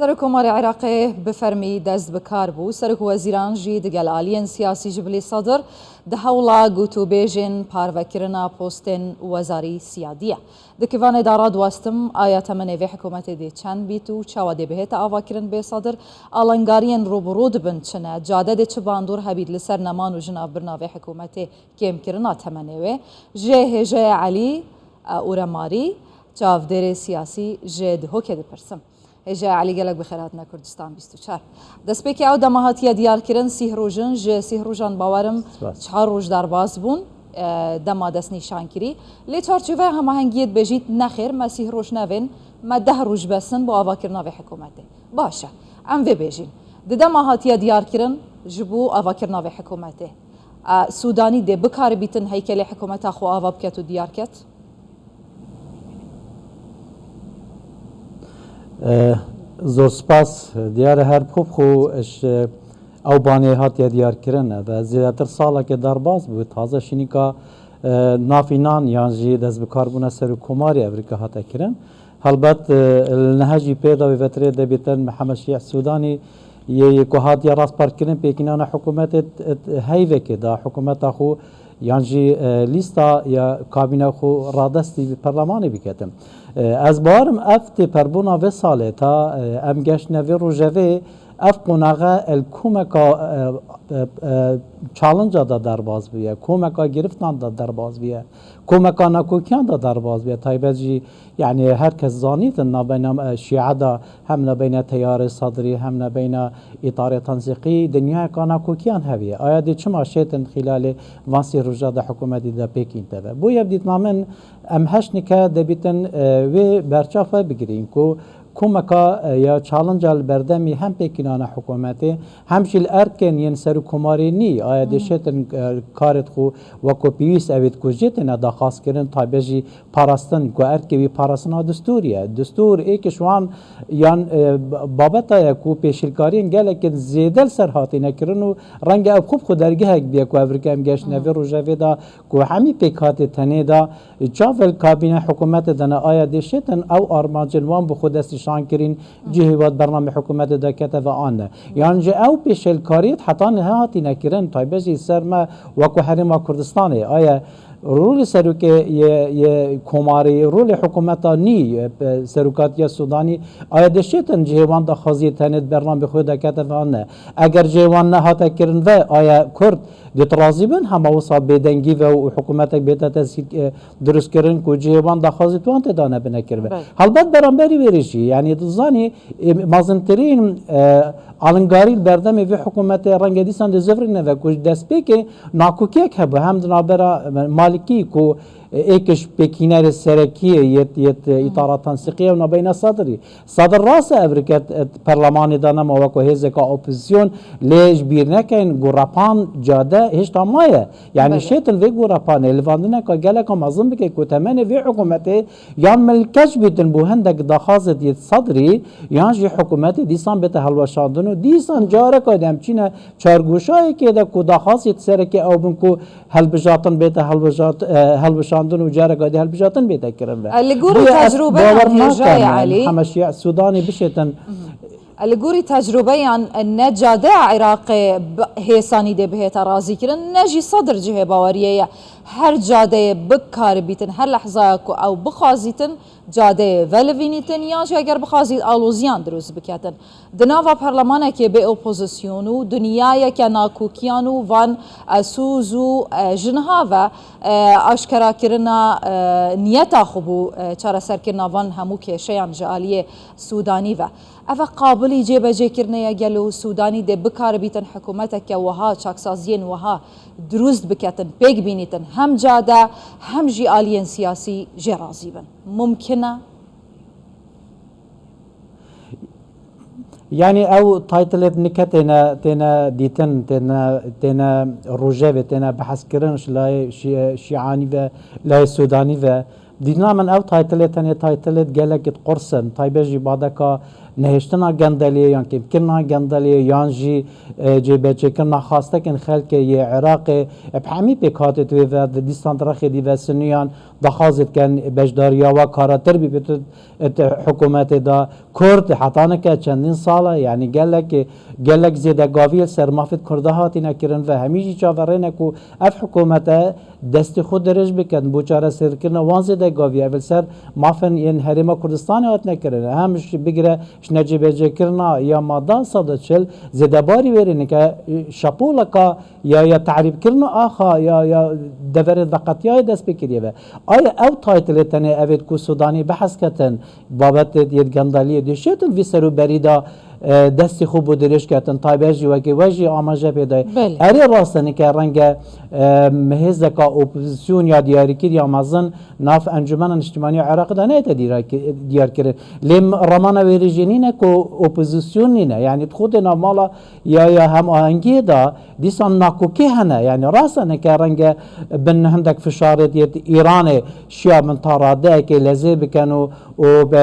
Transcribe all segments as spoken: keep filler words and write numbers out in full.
Serokkomarê Iraqê bi fermî dest bi kar bû. Serokwezîran jî digel aliyên siyasî ji bilî Sedir di hewla gotûbêjên parvekirina postên wezarî siya diye. Di kivanê de radiwestim, aya temenê vê hikûmetê dê çend bît û çawa dê bihête avakirin bê Sedir? Alengariyên rûbirû dibin çi ne? Cade dê çi bandor hebît li ser neman û jinavbirina vê hikûmetê kêmkirina temenê wê? Ji hêjayê Elî, e, Ûremarî, çavdêrê siyasî ji Dihokê dipirsim. Hêjayê Elî, gelek bi xêr hatine Kurdistan bîst û çar. Destpêkê ew dema hatiye diyarkirin, sîh roj in, ji sîh rojan bawerim Spas. çar roj derbas bûn, e, dema destnîşan kirî. Lê çarçoveya hemahengiyê dibêjît, nexêr, me sîh roj nevên, me deh roj bes in bo avakirina vê hikûmetê. Baş e, em vê bêjîn. Di dema hatiye diyarkirin ji bo avakirina vê hikûmetê, e, Sûdanî dê bikaribîtin heykelê hikûmeta xwe ava biket û diyar ket? E, zor spas. Diyar e her xwe xwe ji ew banê hatiye diyarkirin. Ev zêdetir saleke derbas bû. Taze şînika, e, nafînan yan jî destbikarbûna serokkomarê evrika hate kirin. Helbet, e, li nehejî pê de wê vetirê de bîtin Mihemed Şîh Sûdanî yê, yê ku hatiye rastparkirin pêkînana hikûmetê t-, t-, heyvekê da hikûmeta xwe yan jî, e, lîsta ya kabîna xwe radestî bi perlemanê biketin. E, ez bawerim ev têperbûna vê salê ta, e, em geştine vê rojevê, ev qonaxe el komeka, e, e, e, challenge-a da derbas bûye, komeka giriftan da derbas bûye, komeka nakokiyan da derbas bûye. Taybet jî, yani her kes zanîtin nabeyna, e, Şîa da hem nabeyna teyarê Sadrî hem nabeyna îtarê Tanzîqî dinyayeka nakokiyan hebiye. Aya dê çima şêtin xîlalê van sî roja da hikûmetî de pêkîn teve? Boye bi dîtina min em heşt nike debîtin, e, wê berçav ve bigirîn ku komeka, e, ya challenge-a li berdemî hem pêkînana hikûmetê, hem jî li erkên yên serokkomarê nî, aya dê şêtin, e, karêt xwe weko pêwîst evêt ku jê têne daxwaz kirin, taybet jî parastin, ku erkê wî parastina distûrî ye. Distûr êk ji wan yan, e, ba-, babeta ye ku pêşilkariyên gelek in zêde li ser hatîne kirin û renge ev xwe bi xwe dergehek biye ku ev rike em geştine vê rojevê de ku hemî pêkhatê tenê de çav li kabîne hikûmetê de ne, aya dê şêtin ew armancên wan bi xwe destnîşan kirîn, cihê wan bernamê hikûmetê de kete ve an ne. Yan ji ew pêşelkariyê heta niha hatîne kirin, taybet jî ser me weko Herêma Kurdistanê. Aya rolê serokê yê, yê komarê, rolê hikûmeta nî, e, serokatiya Sûdanî, aya dê şêtin cihê wan daxwaziyê tenê di bernamê xwe de kete ve an ne. Eger cihê wan nehate kirin ve, aya Kurd dê tu razî bin, hema wisa bêdengî ve û hikûmetek bête tesîr, e, dirustkirin ku cihê wan daxwazî wan tê dane bine kirve. Belê. Helbet beramberî wê rê jî, yanî tu zanî, e, mezintirîn, e, alingarî li berdemê vê hikûmetê renge dîsan dê zivirîne ve ku destpêkê nakokiyek hebû hem di navbera, e, Malikî ku, e, êk ji pêkînerê serekî yê, yê, yê, e, îtara Tansiqî ye û nabeyna Sadrî. Sadr rast e ev rike, e, perlemanê de nema weko hêzeka opozîsyon, lê ji bîr nekin ku Repan cade hêşta maye. Yani Belê. şêtin vê ku Repanê livandineka geleka mezin bike ku temenê vê hikûmetê yan milkeç bîtin bo hindek daxwazê yê Sadrî, yan jî hikûmetê dîsan bête hilweşandin û dîsan careka dî em çîne çargoşayekê de ku daxwazê serekê ew bin ku hilbijatin bête hilbijat-, e, hilweşandin û careka dî hilbijatin bête kirin ve. E, li gorî Bûye ez tecrûbeyan bawer hêjayê nakim, Elî. Mihemed Şîa Sûdanî bişêtin. E, li gorî tecrûbeyan, e, ne cadeya Iraqê bi-, hêsanî dê bihête razîkirin, ne jî Sedr cihê baweriyê ye. Her cadeyê bikaribîtin, her lehzaya ku ew bixwazîtin, cadeyê velivînîtin, yan jî eger bixwazît aloziyan dirust biketin. Di nava perlemanekê bê opozîsyon û dinyayeke nakokiyan û van, e, soz û, e, ji niha ve, e, aşkerakirina, e, niyeta xwe bû, e, çareserkirina van hemû kêşeyan ji aliyê Sûdanî ve. Ev e qabilî cêbecêkirinê ye gelo Sûdanî dê bikaribîtin hikûmeteke wiha, çaksaziyên wiha dirust biketin, pêk bînîtin, hem cade hem jî aliyên siyasî jê razî bin. Mumkin e? Yani ew taytilêt nike têne, têne dîtin, têne, têne rojevê, têne behskirin ji layê şî-, şîanî ve, layê Sûdanî ve. Dîtina min ew taytilê tenê taytilê gelekî qurs in. Taybet jî badeka Nehêştina gendeliyê yan kêmkirina gendeliyê yan jî, e, cêbecêkirina xwestekên xelkê yê Iraqê, e, bi hemî pêkhatê di wê ve, di dîsan di rexê dî ve suniyan daxwazê dikin, beşdariya we karatir bî, bêtir, e, di hikûmetê de. Kurd heta nike çendîn sal e, yanî gelek, gelek zêdegavî li ser mafê Kurda hatine kirin ve hemî jî çaverêne ku ev hikûmete destê xwe dirêj bikin bo çareserkirina wan zêdegaviya ev li ser mafên yên Herêma Kurdistanê hatine kirin. Hem ji bigire ji necêbecêkirina ya mada sed û çil zêdebarî wêrê nike, e, şapoleka ya, ya tehrîbkirina axa ya, ya deverên veqetiyayê dest pê kiriye ve. Aya ew taytilê tenê evêt ku Sudanî behs ketin, babetê yê gendeliyê dişêtin vî serûberî de, e, destê xwe bo dirêj ketin, taybet jî wekî we jî amaje pê dayê. Belê. Erê rast e, nike renge, e, hêzeka opozîsyon ya diyarîkir ya mezin nav Encûmena Niştimanî ya Iraqê de neyête dîra-, diyar kirin. Lê m-, remana wêrê jî nîne ku opozîsyon nîne. Yanî di xwe dê nav mala ya, ya hemahengiyê de dîsan nakokî hene. Yanî rast e, nike renge bin hindek fişarê yê Îranê şiya bin ta radeyekê lezê bikin û û bi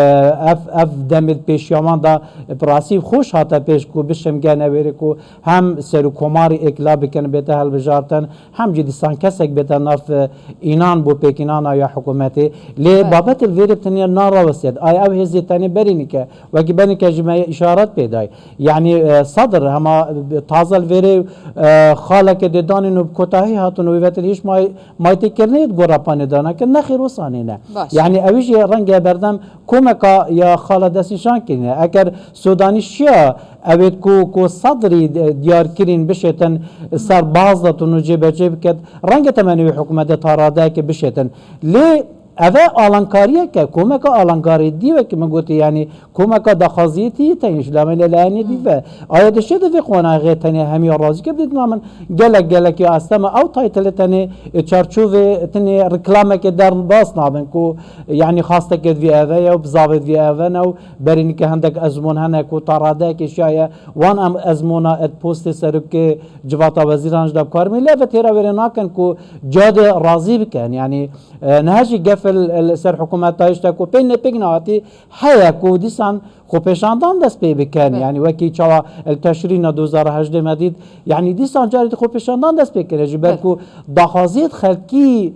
ev, ev demê pêşiya wan de bi rastî xweş hate pêş ku bişimgene wêrê ku hem serokkomarî îqla bikin bête hilbijartin, hem jî dîsan kesek bête nav, e, înan bo pêkînana ya hikûmetê. Lê Evet. babet li vêrê bi tenê narawestiyet. Ay ew hêzê tenê berî nike. Wekî benîke jî me îşaret pê day. Yanî, e, Sedr hema taze li vêrê, e, xaleke dê danîn û bi kotahî hatin û wê vetir hîç may-, maytêkirinê di gora panê dana ke nexêr wisa nîne. Baş. Yanî ewî jî renge berdem komeka ya xala destnîşan kirine. Eger Sudanî şiya evêt ku, ku Sedrî, e, diyar kirîn bişêtin ser baz de tunu cêbecê biket, renge temenê wê hikûmetê ta radeyeke bişêtin. Lê eve alankariyeke, komeka alankarî dî wekî min gotî, yanî komeka daxwaziyê tî teyîn ji lamê lê layenê dî Hmm. ve. Aya dişê di vê qonaxê tenê hemiya razî ke bidît namin gelek gelek ya astema ew taytile tenê, e, çarçovê tenê reklameke derbas nabin ku, yanî xasteke divî eve ye û bizavê divî eve ne û berî nike hindek ezmûn hene ku ta radeyekê şiyaye wan em ezmûna et postê serokê civata wezîran ji de bi kar mî lê ve têra wêrê nakin ku cadê razî bikin. Yanî, e, niha jî gef li, li ser hikûmeta işte ku pê ne pêk nehatî heye ku dîsan xwepêşandan dest pê bikin. Evet. Yanî wekî çawa li teşrîna du hezar hejdeh me dît, yanî dîsan carê dî xwepêşandan dest pê kire ji ber Evet. ku daxwaziyê xelkî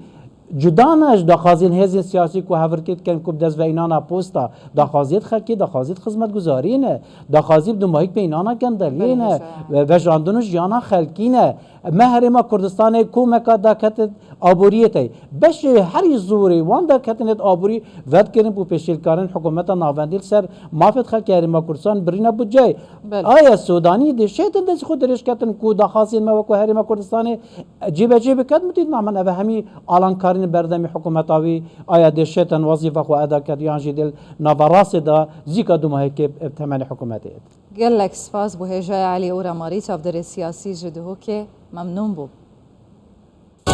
cuda ne ji daxwaziyên hêzên siyasî ku hevirkê dikin ku bi dest ve înana posta. Daxwaziyê xelkî, daxwaziyê xizmetguzariyê ne. Daxwazî bi dumahîk pê înana gendeliyê Belê, ne. hêja. Ve-, vejandin û jiyana xelkî ne. Me Herêma Kurdistanê komeka daketin aboriyê tey. Beşê herî zorê wan daketinê aborî vedkirin bû pêşêlkarin hikûmeta navendî li ser mafê xelkê Herêma Kurdistan birîna budceyê. Belê. Aya Sudanî dê şêtin destî xwe dirêj ketin ku daxwaziyên me wekû Herêma Kurdistanê cêbecê biket, min dît namin eve hemî alankarîn berdemî hikûmeta wî aya dê şêtin wezîfa xwe eda ket yan jî dê li nava rastê de zîka dumahekê bi temenê hikûmetê. Gelek spas bo hêjaya Elî Ora Marî, çavdêrê siyasî ji Duhokê. Memnûn bûm.